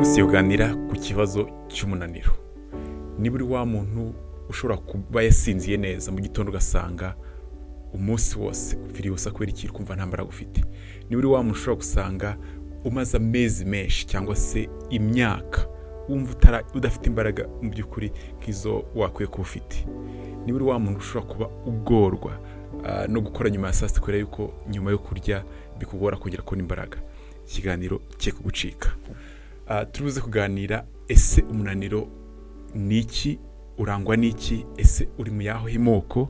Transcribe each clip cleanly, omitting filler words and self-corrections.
Munsi tuganira ku kibazo cy'umunaniro. Niba uri wa muntu ushobora kuba yasinziye neza, mu gitondo ugasanga umunsi wose upfiriye ubusa, kubera iki? Kumva nta mbaraga ufite. Niba uri wa muntu ushobora gusanga umaze amezi menshi cyangwa se imyaka wumva udafite imbaraga mu by'ukuri nk'izo wakwiye kuba ufite. Niba uri wa muntu ushobora kuba ugorwa no gukora nyuma ya saa sita, kubera yuko nyuma yo kurya bikugora kongera kubona imbaraga, ikiganiro cye kugucika. Turibuze kuganira: ese umunaniro ni iki? Urangwa n'iki? Ese uri mu yaho moko?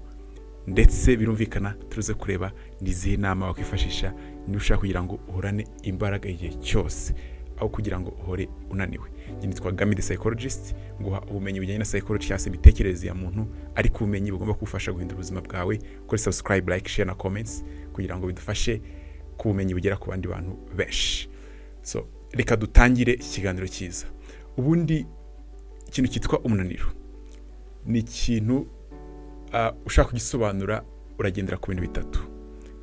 Ndetse birumvikana, turuze kureba ni izihe nama wakwifashisha niba ushaka kugira ngo uhorane imbaraga igihe cyose, aho kugira ngo uhore unaniwe. Njye nitwa Gami the Psychologist, nguha ubumenyi bujyanye na psychology cyangwa se imitekerereze ya muntu, ariko ubumenyi bugomba kugufasha guhindura ubuzima bwawe. Kuri subscribe, like, share na comments kugira ngo bidufashe ku bumenyi bugera ku bandi bantu benshi. So reka dutangire iki kiganiro cyiza. Ubundi ikintu cyitwa umunaniro ni ikintu ushaka kugisobanura uragendera ku bintu bitatu.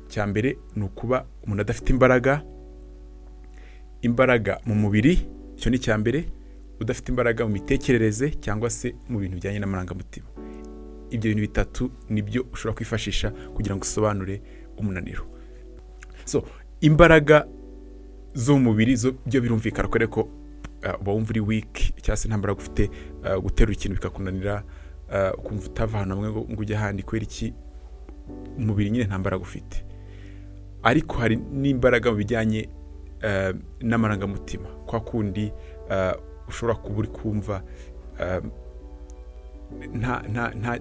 Icya mbere ni ukuba umuntu adafite imbaraga mu mubiri, icyo ni icya mbere. Udafite imbaraga mu mitekerereze cyangwa se mu bintu bijyanye n'amarangamutima. Ibyo bintu bitatu nibyo ushobora kwifashisha kugira ngo usobanure umunaniro. So imbaraga zo mu mubiri zo byo birumvikana, kubera ko uba wumva uri weak cyangwa se nta mbaraga ufite, guterura ikintu bikakunanira, ukumva utava ahantu hamwe ngo ujye ahandi. Kubera iki? Umubiri nyine nta mbaraga ufite. Ariko hari n'imbaraga mu bijyanye n'amarangamutima, kwa kundi ushobora kuba uri kumva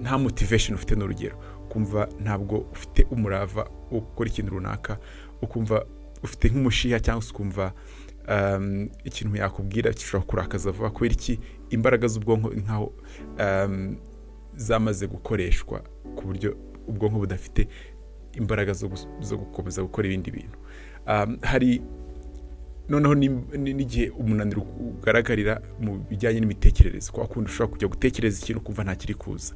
nta motivation ufite. N'urugero, ukumva ntabwo ufite umurava wo gukora ikintu runaka, ukumva ufite nk'umushiha, cyangwa se ukumva ikintu yakubwira gishobora kurakaza vuba. Kubera iki? Imbaraga z'ubwonko nkaho zamaze gukoreshwa, ku buryo ubwonko budafite imbaraga zo gukomeza gukora ibindi bintu. Hari noneho n'igihe umunaniro ugaragarira mu bijyanye n'imitekerereze, kwa kundi ushobora kujya gutekereza ikintu ukumva ntakiri kuza,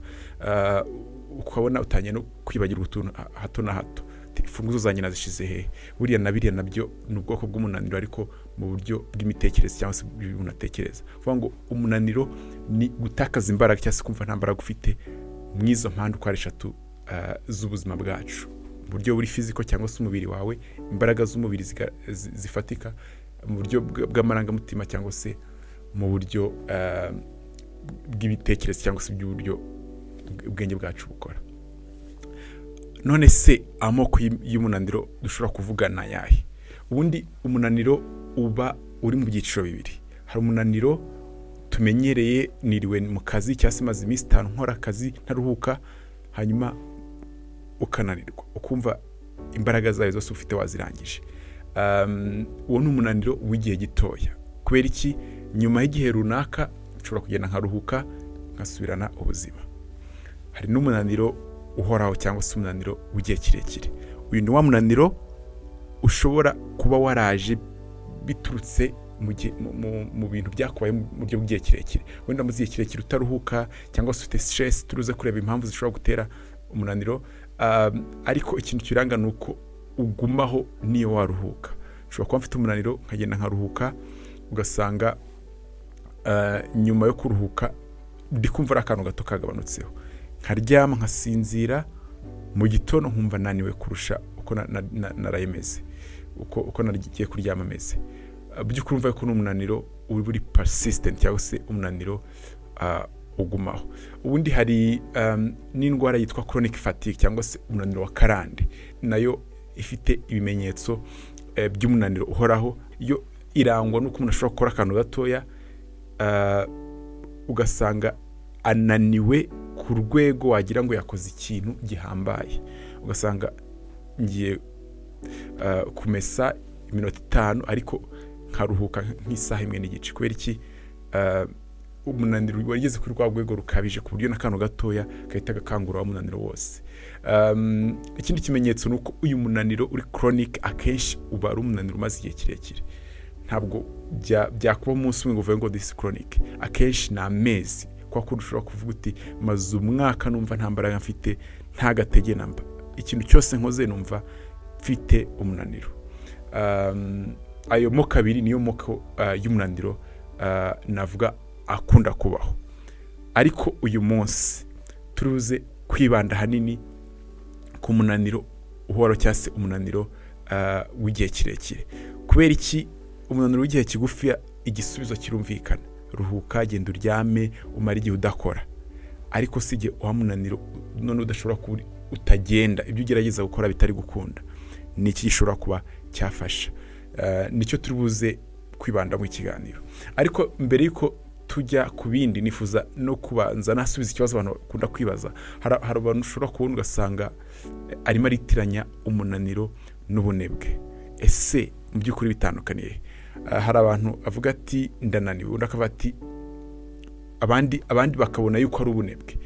ukabona utangiye no kwibagirwa utuntu hato na hato. Uti, "Imfunguzo zanjye nazishize hehe?" Buriya na biriya nabyo ni ubwoko bw'umunaniro, ariko mu buryo bw'imitekerereze cyangwa se bw'ibyo umuntu atekereza. Kuvuga ngo umunaniro ni gutakaza imbaraga cyangwa se kumva nta mbaraga ufite mu izo mpande uko ari eshatu z'ubuzima bwacu: mu buryo buri physical cyangwa se umubiri wawe, imbaraga z'umubiri zifatika, mu buryo bw'amarangamutima cyangwa se mu buryo bw'ibitekerezo cyangwa se by'uburyo ubwenge bwacu bukora. None se amoko y'umunaniro dushobora kuvuga ni ayahe? Ubundi umunaniro uba uri mu byiciro bibiri. Hari umunaniro tumenyereye: niriwe mu kazi cyangwa se maze iminsi 5 nkora akazi ntaruhuka, hanyuma ukananirwa, ukumva imbaraga zawe zose ufite wazirangije. Uwo ni umunaniro w'igihe gitoya. Kubera iki? Nyuma y'igihe runaka nshobora kugenda nkaruhuka, nkasubirana ubuzima. Hari n'umunaniro uhoraho cyangwa se umunaniro w'igihe kirekire. Uyu ni wa munaniro ushobora kuba waraje biturutse mu bintu byakubaye mu buryo bw'igihe kirekire. Wenda mu gihe kirekire utaruhuka cyangwa se ufite stress. Turuze kureba impamvu zishobora gutera umunaniro, ariko ikintu kiranga ni uko ugumaho niyo waruhuka. Ushobora kuba mfite umunaniro, nkagenda nkaruhuka, ugasanga nyuma yo kuruhuka ndi kumva ari akantu gato kagabanutseho, nkaryama nkasinzira, mu gitondo nkumva naniwe kurusha uko naraye meze, uko nagiye kuryama meze. By'ukuri urumva ko ni umunaniro uba uri persistent cyangwa se umunaniro ugumaho. Ubundi hari n'indwara yitwa chronic fatigue cyangwa se umunaniro wa karande, nayo ifite ibimenyetso by'umunaniro uhoraho. Yo irangwa n'uko umuntu ashobora gukora akantu gatoya, ugasanga ananiwe ku rwego wagira ngo yakoze ikintu gihambaye. Ugasanga ngiye kumesa iminota 5, ariko nkaruhuka nk'isaha imwe n'igice. Kubera iki? Umunaniro wageze kuri rwa rwego rukabije, ku buryo n'akantu gatoya gahita gakangura wa munaniro wose. Ikindi kimenyetso ni uko uyu munaniro uri chronic akenshi uba ari umunaniro umaze igihe kirekire. Ntabwo byakuba umunsi umwe ngo uvuge ngo this is chronic. Akenshi ni amezi, kwa kundi ushobora kuvuga uti: "Maze umwaka numva nta mbaraga mfite, nta gatege namba, ikintu cyose nkoze numva mfite umunaniro." Ayo moko abiri niyo moko y'umunaniro. navuga akunda kubaho. Ariko uyu munsi turuze kwibanda ahanini ku munaniro uhoraho cyangwa se umunaniro w'igihe kirekire. Kubera iki? Umunaniro w'igihe kigufi, igisubizo kirumvikana: ruhuka, genda uryame, umare igihe udakora. Ariko si igihe wa munaniro none udashobora kuba utagenda, ibyo ugerageza gukora bitari gukunda, ni iki gishobora kuba cyafasha? Nicyo turi buze kwibanda mu kiganiro. Ariko mbere y'uko tujya ku bindi, nifuza no kubanza nasubiza ikibazo abantu bakunda kwibaza. Hari abantu ushobora kubona ugasanga arimo aritiranya umunaniro n'ubunebwe. Ese mu by'ukuri bitandukaniye? Hari abantu avuga ati: "Ndananiwe," undi akavuga ati, abandi bakabona yuko ari ubunebwe.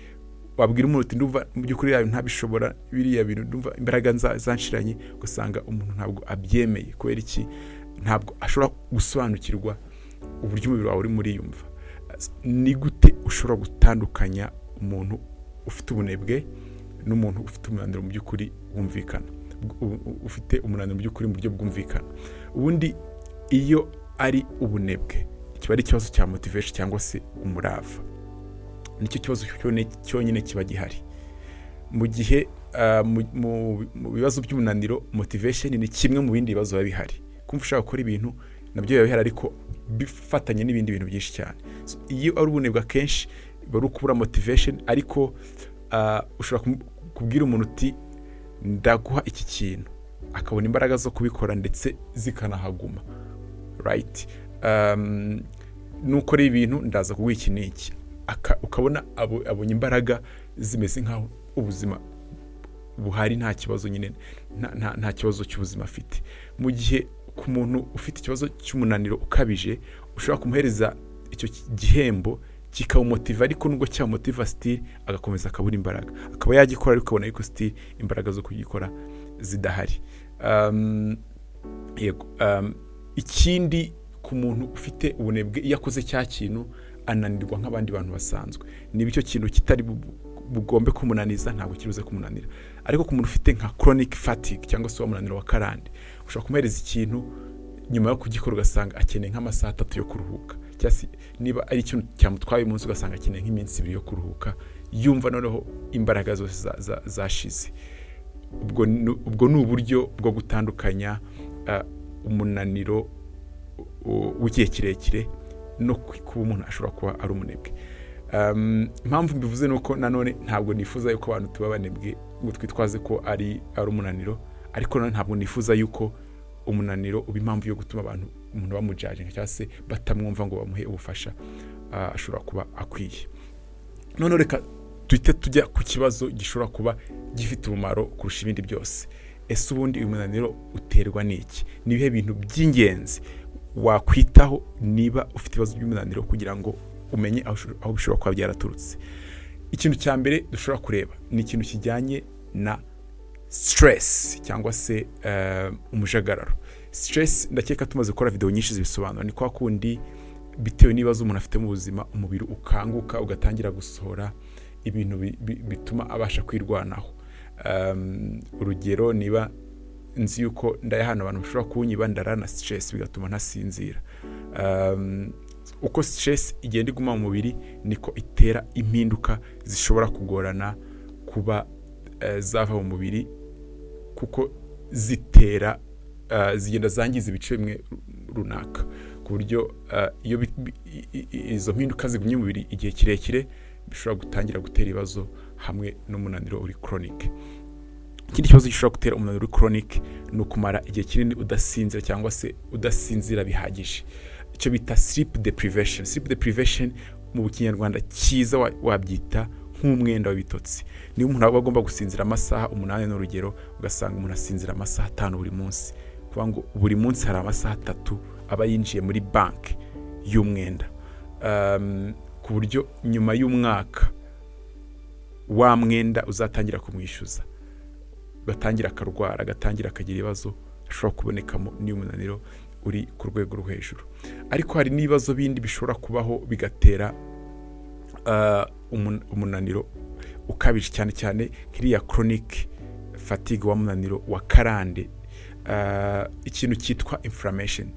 Wabwira umuntu uti: "Ndumva mu by'ukuri yawe ntabishobora biriya bintu, ndumva imbaraga zanshiranye," ugasanga umuntu ntabwo abyemeye. Kubera iki? Ntabwo ashobora gusobanukirwa uburyo umubiri wawe urimo uriyumva. Ni gute ushobora gutandukanya umuntu ufite ubunebwe n'umuntu ufite umunaniro mu by'ukuri wumvikana, ufite umunaniro mu by'ukuri mu buryo bwumvikana? Ubundi iyo ari ubunebwe, kiba ari ikibazo cya motivation cyangwa se umurava, nicyo kibazo cyonyine kiba gihari. Mu gihe mu bibazo by'umunaniro, motivation ni kimwe mu bindi bibazo biba bihari. Kumva ushaka gukora ibintu nabyo biba bihari, ariko bifatanye n'ibindi bintu byinshi cyane. So, iyo ari ubunebwe, akenshi biba ari ukubura motivation. Ariko ushobora kubwira umuntu uti: "Ndaguha iki kintu," akabona imbaraga zo kubikora ndetse zikanahaguma, right? Nukora ibintu ndaza kuguha iki n'iki, ukabona abonye imbaraga zimeze nk'aho ubuzima buhari, nta kibazo nyine, nta kibazo cy'ubuzima afite. Mu gihe ku muntu ufite ikibazo cy'umunaniro ukabije, ushobora kumuhereza icyo gihembo kikamumotiva, ariko nubwo cyamumotiva, still agakomeza akabura imbaraga, akaba yagikora ariko ukabona yuko still imbaraga zo kugikora zidahari. Yego, ikindi ku muntu ufite ubunebwe, iyo akoze cya kintu ananirwa nk'abandi bantu basanzwe. Niba icyo kintu kitari bugombe kumunaniza, ntabwo kibuze kumunanira. Ariko ku muntu ufite nka chronic fatigue cyangwa se wa munaniro wa karande, ushobora kumuhereza ikintu, nyuma yo kugikora ugasanga akeneye nk'amasaha 3 yo kuruhuka, cyangwa se niba ari ikintu cyamutwaye umunsi, ugasanga akeneye nk'iminsi 2 yo kuruhuka, yumva noneho imbaraga zose zashize. Ubwo ni uburyo bwo gutandukanya umunaniro w'igihe kirekire no kuba umuntu ashobora kuba ari umunebwe. Impamvu mbivuze ni uko nanone ntabwo nifuza yuko abantu tuba abanebwe ngo twitwaze ko ari umunaniro, ariko nanone ntabwo nifuza yuko umunaniro uba impamvu yo gutuma abantu umuntu bamujudginga cyangwa se batamwumva ngo bamuhe ubufasha ashobora kuba akwiye. Noneho reka duhite tujya ku kibazo gishobora kuba gifite umumaro kurusha ibindi byose. Ese ubundi uyu munaniro uterwa n'iki? Ni ibihe bintu by'ingenzi wakwitaho niba ufite ibibazo by'umunaniro kugira ngo umenye aho bishobora kuba byaraturutse? Ikintu cya mbere dushobora kureba ni ikintu kijyanye na stress cyangwa se umujagararo. Stress, ndakeka tumaze gukora video nyinshi zibisobanura, ni kwa kundi bitewe n'ibibazo umuntu afite mu buzima, umubiri ukanguka ugatangira gusohora ibintu bituma abasha kwirwanaho. Urugero, niba nzi yuko ndaya abantu bashobora kunyiba, ndarana stress, bigatuma ntasinzira. Uko stress igenda iguma mu mubiri, niko itera impinduka zishobora kugorana kuba zava mu mubiri, kuko zitera zigenda zangiza ibice bimwe runaka, ku buryo iyo izo mpinduka zigumye mu mubiri igihe kirekire, bishobora gutangira gutera ibibazo hamwe n'umunaniro uri chronic. Ikindi kibazo gishobora gutera umunaniro uri chronic ni ukumara igihe kinini udasinzira cyangwa se udasinzira bihagije, icyo bita sleep deprivation. Sleep deprivation mu Kinyarwanda cyiza wabyita nk'umwenda w'ibitotsi. Niba umuntu aba agomba gusinzira amasaha 8 n'urugero, ugasanga umuntu asinzira amasaha 5 buri munsi, kuvuga ngo buri munsi hari amasaha 3 aba yinjiye muri banki y'umwenda, ku buryo nyuma y'umwaka wa mwenda uzatangira kumwishyuza, agatangira akarwara, agatangira akagira ibibazo hashobora kubonekamo n'umunaniro uri ku rwego rwo hejuru. Ariko hari n'ibibazo bindi bishobora kubaho bigatera umunaniro ukabije, cyane cyane nk'iriya chronic fatigue, wa munaniro wa karande, ikintu cyitwa inflammation.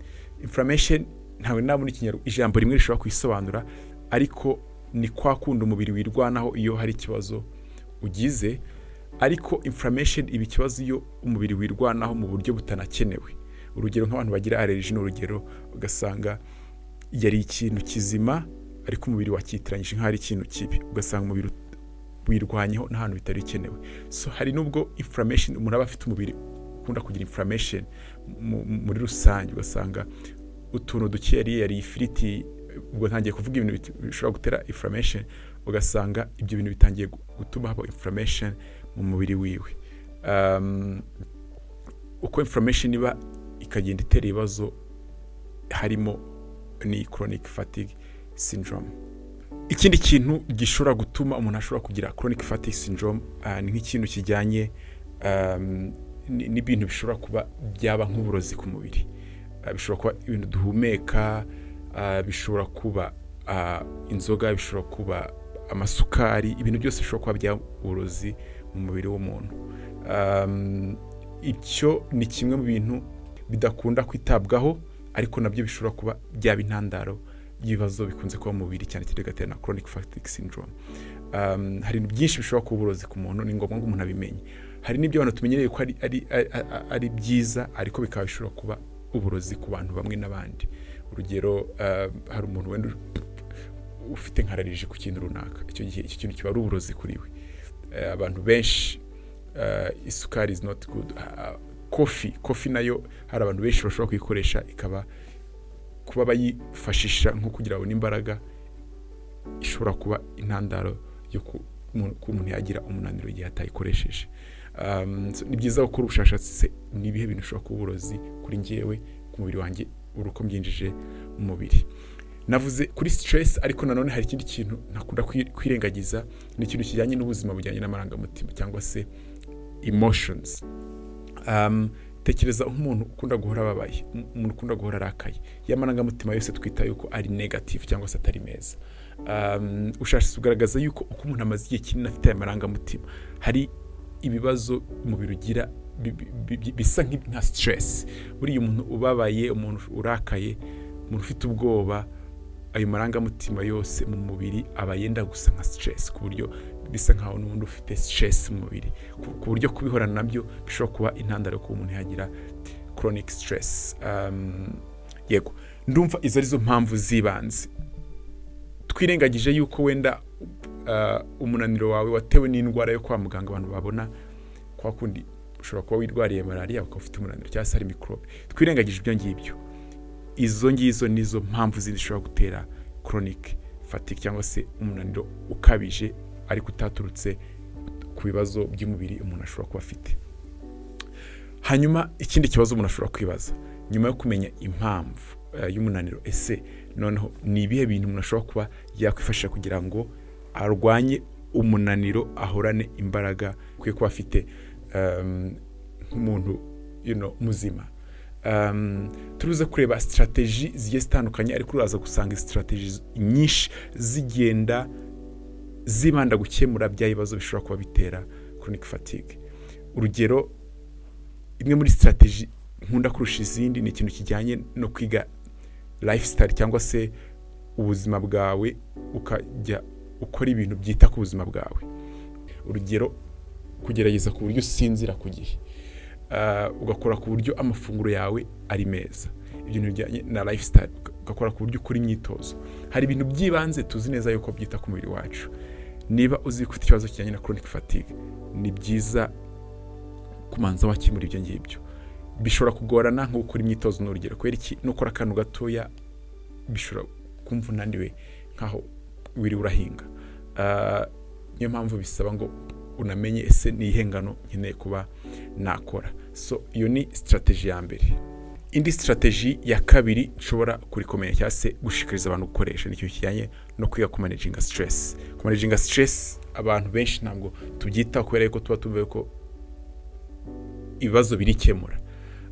Inflammation Ntawe nabona ijambo rimwe rishobora kuyisobanura, ariko ni kwa kundi umubiri wirwanaho iyo hari ikibazo ugize. Ariko inflammation iba ikibazo iyo umubiri wirwanaho mu buryo butanakenewe. Urugero, nk'abantu bagira allergie, ni urugero, ugasanga yari ikintu kizima ariko umubiri wakitiranyije nk'aho ari ikintu kibi, ugasanga umubiri wirwanyeho n'ahantu bitari bikenewe. So hari n'ubwo inflammation, umuntu aba afite umubiri ukunda kugira inflammation muri rusange, ugasanga utuntu duke yariye, yariye ifiriti, ubwo ntangiye kuvuga ibintu bishobora gutera inflammation, ugasanga ibyo bintu bitangiye gutuma haba inflammation mu mubiri wiwe. Uko inflammation iba ikagenda itera ibibazo, harimo ni chronic fatigue syndrome. Ikindi kintu gishobora gutuma umuntu ashobora kugira chronic fatigue syndrome ni nk'ikintu kijyanye n'ibintu bishobora kuba byaba nk'uburozi ku mubiri. Bishobora kuba ibintu duhumeka, bishobora kuba inzoga, bishobora kuba amasukari, ibintu byose bishobora kuba byaba uburozi mu mubiri w'umuntu. Icyo ni kimwe mu bintu bidakunda kwitabwaho, ariko nabyo bishobora kuba byaba intandaro y'ibibazo bikunze kuba mu mubiri, cyane cyane bigatera na chronic fatigue syndrome. Hari ibintu byinshi bishobora kuba uburozi ku muntu, ni ngombwa ngo umuntu abimenye. Hari n'ibyo abantu tumenyereye ko ari byiza, ariko bikaba bishobora kuba uburozi ku bantu bamwe n'abandi. Urugero, hari umuntu wenda ufite nka allergie ku kintu runaka, icyo gihe icyo kintu kiba ari uburozi kuri we. Abantu benshi, isukari is not good. Coffee nayo hari abantu benshi bashobora kuyikoresha, ikaba kuba bayifashisha nko kugira babone imbaraga, ishobora kuba intandaro yo kuba umuntu yagira umunaniro igihe atayikoresheje. So ni byiza gukora ubushakashatsi: se ni ibihe bintu bishobora kuba uburozi kuri njyewe, ku mubiri wanjye, uri uko mbyinjije mu mubiri? Navuze kuri stress, ariko nanone hari ikindi kintu ntakunda kwirengagiza, ni ikintu kijyanye n'ubuzima bujyanye n'amarangamutima cyangwa se emotions. Tekereza nk'umuntu ukunda guhora ababaye, umuntu ukunda guhora arakaye, y'amarangamutima yose twita yuko ari negative cyangwa se atari meza. Ubushakashatsi bugaragaza yuko uko umuntu amaze igihe kinini afite aya marangamutima, hari ibibazo umubiri ugira bisa nka stress. Buriya umuntu ubabaye, umuntu urakaye, umuntu ufite ubwoba, ayo marangamutima yose mu mubiri aba yenda gusa nka stress, ku buryo bisa nkaho n'ubundi ufite stress mu mubiri, ku buryo kubihorana nabyo bishobora kuba intandaro yo kuba umuntu yagira chronic stress. Yego, ndumva izo arizo mpamvu z'ibanze. Twirengagije yuko wenda umunaniro wawe watewe n'indwara yo kwa muganga, abantu babona kwa kundi ushobora kuba wirwariye malariya ukaba ufite umunaniro, cyangwa se hari mikorobe, twirengagije ibyo ngibyo, izo ngizo nizo mpamvu zindi zishobora gutera chronic fatigue cyangwa se umunaniro ukabije, ariko utaturutse ku bibazo by'umubiri umuntu ashobora kuba afite. Hanyuma ikindi kibazo umuntu ashobora kwibaza nyuma yo kumenya impamvu y'umunaniro: ese noneho ni ibihe bintu umuntu ashobora kuba yakwifashisha kugira ngo arwanye umunaniro, ahorane imbaraga akwiye kuba afite nk'umuntu muzima? Turuze kureba strategy zigiye zitandukanye, ariko uraza gusanga strategy nyinshi zigenda zibanda gukemura bya bibazo bishobora kuba bitera chronic fatigue. Urugero, imwe muri strategy nkunda kurusha izindi ni ikintu kijyanye no kwiga lifestyle cyangwa se ubuzima bwawe, ukajya ukora ibintu byita ku buzima bwawe. Urugero, kugerageza ku buryo usinzira ku gihe, ugakora ku buryo amafunguro yawe ari meza, ibintu bijyanye na lifestyle, ugakora ku buryo ukora imyitozo. Hari ibintu by'ibanze tuzi neza yuko byita ku mubiri wacu. Niba uzi ko ufite ikibazo kijyanye na chronic fatigue, ni byiza kumanza wakemura ibyo ngibyo. Bishobora kugorana, nko gukora imyitozo ni urugero. Kubera iki? Nukora akantu gatoya bishobora kumva unaniwe nkaho wiriwe urahinga. Niyo mpamvu bisaba ngo unamenye: ese ni iyihe ngano nkeneye kuba nakora? So iyo ni strategy ya mbere. Indi strategy ya kabiri nshobora kurikomenya cyangwa se gushishikariza abantu gukoresha ni ikintu kijyanye no kwiga kumanaginga stress. Kumanaginga stress, abantu benshi ntabwo tubyitaho kubera yuko tuba tuvuye ko ibibazo birikemura,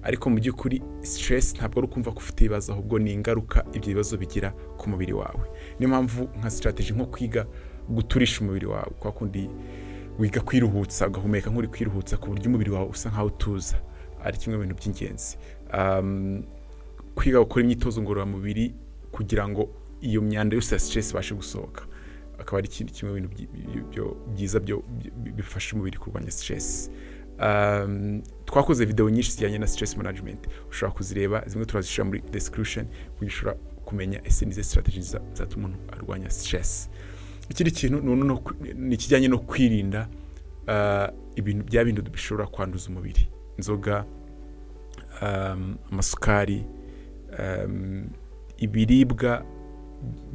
ariko mu by'ukuri stress ntabwo ari ukumva ko ufite ibibazo, ahubwo ni ingaruka ibyo bibazo bigira ku mubiri wawe. Niyo mpamvu nka strategy nko kwiga guturisha umubiri wawe, kwa kundi wiga kwiruhutsa, ugahumeka nk'uri kwiruhutsa, ku buryo umubiri wawe usa nkaho utuza, ari kimwe mu bintu by'ingenzi. Kwiga gukora imyitozo ngororamubiri kugira ngo iyo myanda yose ya stress ibashe gusohoka, akaba ari ikintu kimwe mu bintu byiza bifasha umubiri kurwanya stress. Twakoze video nyinshi zijyanye na stress management, ushobora kuzireba, zimwe turazishyira muri description kugira ushobora kumenya ese nize strategy zatuma umuntu arwanya stress. Ikindi kintu ni ikijyanye no kwirinda ibintu bya bintu bishobora kwanduza umubiri: inzoga, amasukari, ibiribwa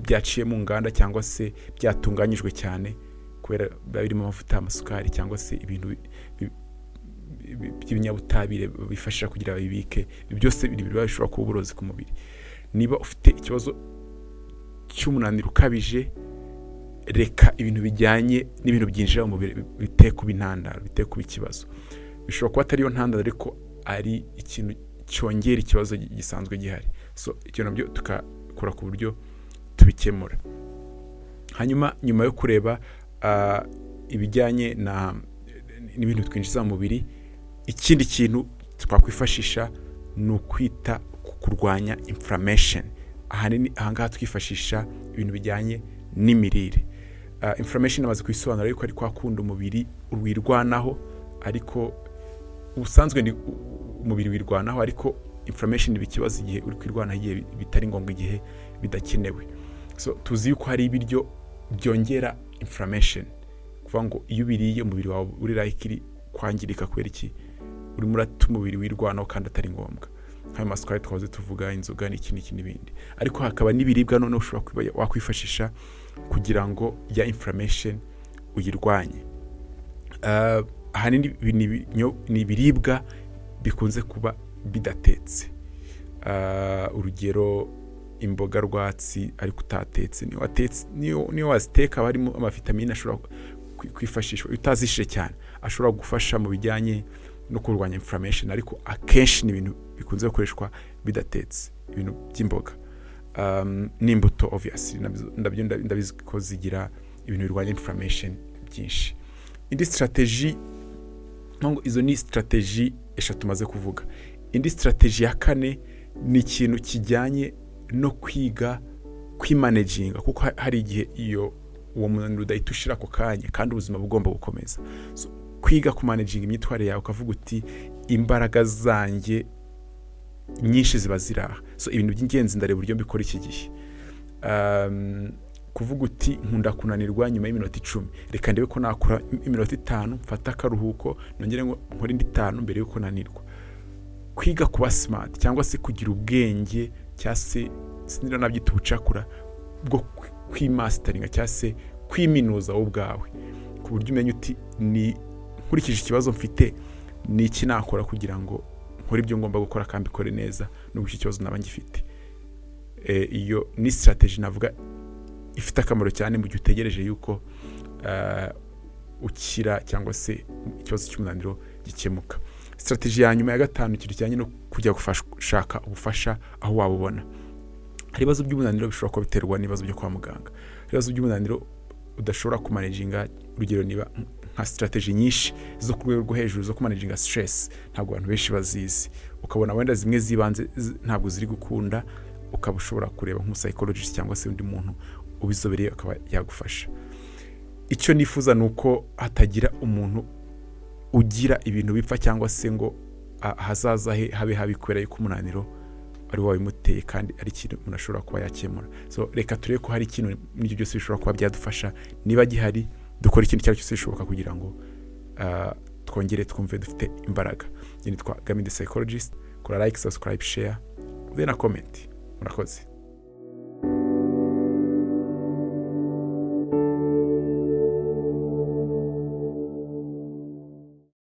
byaciye mu nganda cyangwa se byatunganyijwe cyane, kubera biba birimo amavuta, amasukari cyangwa se ibintu by'ibinyabutabire bifasha kugira babibike. Ibi byose biba bishobora kuba uburozi ku mubiri. Niba ufite ikibazo cy'umunaniro ukabije, reka ibintu bijyanye n'ibintu byinjira mu mubiri bite kuba intandaro, bite kuba ikibazo. Bishobora kuba atariyo ntandaro, ariko ari ikintu cyongera ikibazo gisanzwe gihari. So icyo nabyo tukakora ku buryo tubikemura. Hanyuma nyuma yo kureba ibijyanye na n'ibintu twinjiza mu mubiri, ikindi kintu twakwifashisha ni ukwita ku kurwanya inflammation. Ahanini ahangaha twifashisha ibintu bijyanye n'imirire. Inflammation amaze kuyisobanura yuko ari kwa kundi umubiri wirwanaho, ariko ubusanzwe ni umubiri wirwanaho, ariko inflammation iba ikibazo igihe uri kwirwanaho igihe bitari ngombwa, igihe bidakenewe. So tuzi yuko hari ibiryo byongera inflammation, kuvuga ngo iyo ubiriye umubiri wawe uri likely kwangirika. Kubera iki? Urimo uratuma umubiri wirwanaho kandi atari ngombwa, nk'ayo masukari twahoze tuvuga, inzoga n'iki n'iki n'ibindi. Ariko hakaba n'ibiribwa noneho ushobora kuba wakwifashisha kugira ngo ya inflammation uyirwanye. Ahanini ibi ni ibiribwa bikunze kuba bidatetse. Urugero imboga rwatsi ariko utatetse. Niyo watetse, niyo waziteka, haba harimo amavitamine ashobora kwifashishwa. Iyo utazishije cyane, ashobora gufasha mu bijyanye no kurwanya inflammation. Ariko akenshi ni ibintu bikunze gukoreshwa bidatetse, ibintu by'imboga n'imbuto. Obviously nabyo ndabizi ko zigira ibintu birwanya inflammation byinshi. Indi strategy, ngo izo ni strategy eshatu tumaze kuvuga. Indi strategy ya kane ni ikintu kijyanye no kwiga kwimanaginga, kuko hari igihe iyo uwo munaniro udahita ushira ako kanya kandi ubuzima bugomba gukomeza. So, kwiga kumanaginga imyitwarire yawe, ukavuga uti: "Imbaraga zanjye nyinshi ziba ziri aha, so ibintu by'ingenzi ndareba uburyo mbikora iki gihe." Kuvuga uti: "Nkunda kunanirwa nyuma y'iminota 10, reka ndebe ko nakora iminota 5, mfate akaruhuko, nongere ngo nkore indi 5 mbere y'uko nanirwa." Kwiga kuba smart cyangwa se kugira ubwenge, cyangwa se sinira nabyita ubucakura bwo kwimasteringa cyangwa se kwiminuza wowe ubwawe, ku buryo umenya uti: "Ni nkurikije ikibazo mfite, ni iki nakora kugira ngo nkore ibyo ngomba gukora kandi mbikore neza nubwo icyo kibazo naba ngifite?" Iyo ni strategy navuga ifite akamaro cyane mu gihe utegereje yuko ukira cyangwa se ikibazo cy'umunaniro gikemuka. Strategy ya nyuma ya gatanu, ikintu kijyanye no kujya gushaka ubufasha aho wabubona. Hari ibibazo by'umunaniro bishobora kuba biterwa n'ibibazo byo kwa muganga, hari ibibazo by'umunaniro udashobora kumanaginga. Urugero, niba nka strategy nyinshi zo ku rwego rwo hejuru zo kumanaginga stress ntabwo abantu benshi bazizi, ukabona wenda zimwe z'ibanze ntabwo ziri gukunda, ukaba ushobora kureba nk'umupsychologist cyangwa se undi muntu ubizobereye akaba yagufasha. Icyo nifuza ni uko hatagira umuntu ugira ibintu bipfa cyangwa se ngo ahazaza he habe habi kubera yuko umunaniro ari wo wabimuteye, kandi ari ikintu umuntu ashobora kuba yakemura. So reka turebe ko hari ikintu muri ibyo byose bishobora kuba byadufasha. Niba gihari, dukora ikintu icyo ari cyo cyose gishoboka kugira ngo twongere twumve dufite imbaraga. Njye nitwa Gami the Psychologist. Kora like, subscribe, share, then na comment. Murakoze.